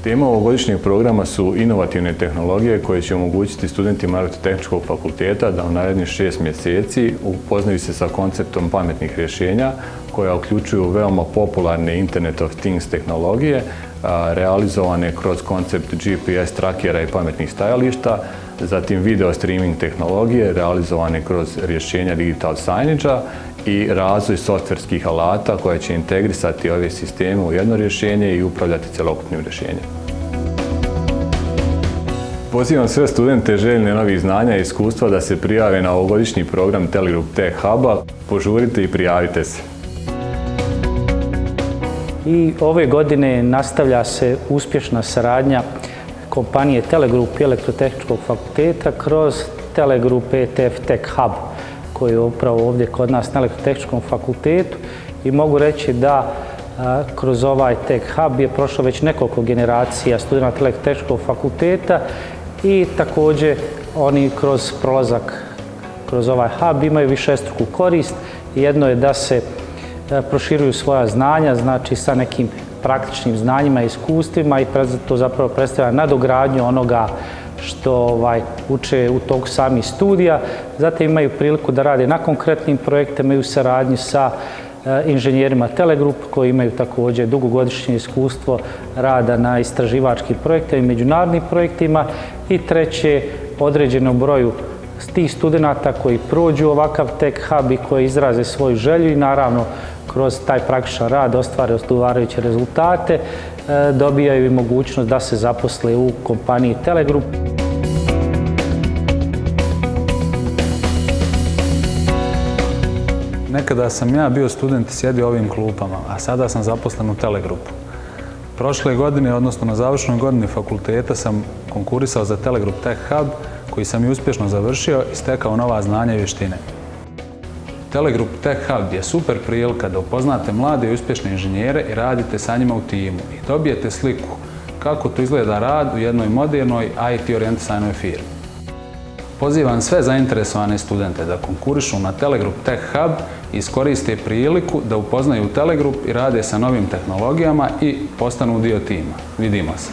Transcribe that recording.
Tema ovogodišnjeg programa su inovativne tehnologije koje će omogućiti studentima Elektrotehničkog fakulteta da u narednih 6 mjeseci upoznaju se sa konceptom pametnih rješenja koja uključuju veoma popularne Internet of Things tehnologije realizovane kroz koncept GPS trackera i pametnih stajališta, zatim video streaming tehnologije realizovane kroz rješenja digital signage-a i razvoj softverskih alata koja će integrisati ove sisteme u jedno rješenje i upravljati cjelokupnim rješenjem. Pozivam sve studente željne novih znanja i iskustva da se prijave na ovogodišnji program Telegroup Tech Huba. Požurite i prijavite se. I ove godine nastavlja se uspješna saradnja kompanije Telegroup i Elektrotehničkog fakulteta kroz Telegroup ETF Tech Hub koji je upravo ovdje kod nas na Elektrotehničkom fakultetu i mogu reći da kroz ovaj Tech Hub je prošlo već nekoliko generacija studenata Elektrotehničkog fakulteta i također oni kroz prolazak kroz ovaj hub imaju višestruku korist. Jedno je da se proširuju svoja znanja, znači sa nekim praktičnim znanjima i iskustvima i to zapravo predstavlja nadogradnju onoga što uče u toku samih studija. Zatim imaju priliku da rade na konkretnim projektima i u saradnji sa inženjerima Telegroup koji imaju također dugogodišnje iskustvo rada na istraživačkim projektima i međunarodnim projektima. I treće, određenom broju tih studenata koji prođu ovakav Tech Hub i koji izraze svoju želju i naravno kroz taj praktičan rad ostvare odgovarajuće rezultate, dobijaju i mogućnost da se zaposle u kompaniji Telegroup. Nekada sam ja bio student i sjedio u ovim klupama, a sada sam zaposlen u Telegroupu. Prošle godine, odnosno na završnoj godini fakulteta, sam konkurisao za Telegroup Tech Hub, koji sam i uspješno završio i stekao nova znanja i vještine. Telegroup Tech Hub je super prilika da upoznate mlade i uspješne inženjere i radite sa njima u timu i dobijete sliku kako to izgleda rad u jednoj modernoj IT orijentisanoj firmi. Pozivam sve zainteresovane studente da konkurišu na Telegroup Tech Hub i iskoriste priliku da upoznaju Telegroup i rade sa novim tehnologijama i postanu dio tima. Vidimo se!